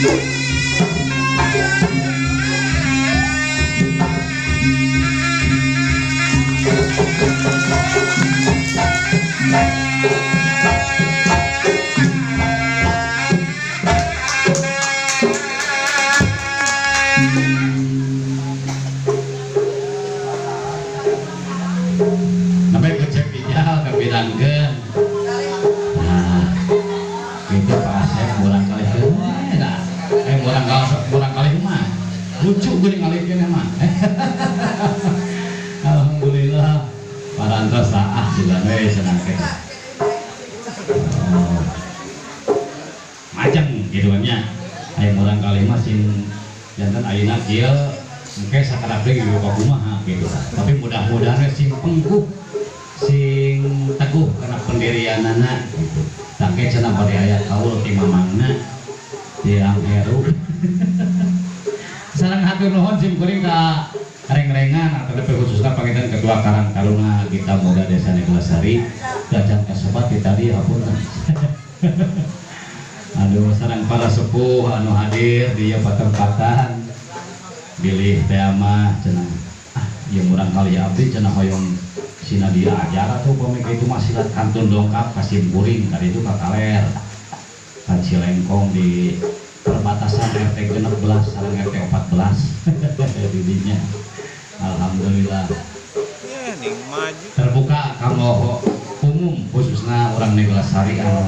Namanya kecek bijal kepirangkeun. Nah, gitu Pak Asep murang kali nah, murang kali mah lucu geuning ngalikeun mah. Alhamdulillah parantos saah juga we senang teh. Oh. Majeng gitu kan nya. Aya murang kali mah sing janten ayeuna kieu engke sakedap deui ka kumaha gitu. Tapi mudah-mudahan we sing pengkuh sing teguh karena pendirianana gitu. Tangke cenah bade aya kaul ti mamangna ti Ang Heru. Sareng hatur nuhun sim kuring ka reng-rengan atau lebih khususnya panginten Ketua Karang Taruna Gita Muda Desa Neglasari gacan kasobat ti tadi hapunten. Aduh sareng para sepuh anu hadir di ieu patempatan bilih teh mah cenah ah ieu murang kali abdi cenah hoyong sina diajar atuh pami kitu mah silat kantun dongkap ka sim kuring ka ditu ka kaler ka Cilengkong di perbatasan RT 16 sareng RT 14 di dinya. Alhamdulillah Ya, ning maju. Terbuka kanggo umum khususnya orang Neglasari anu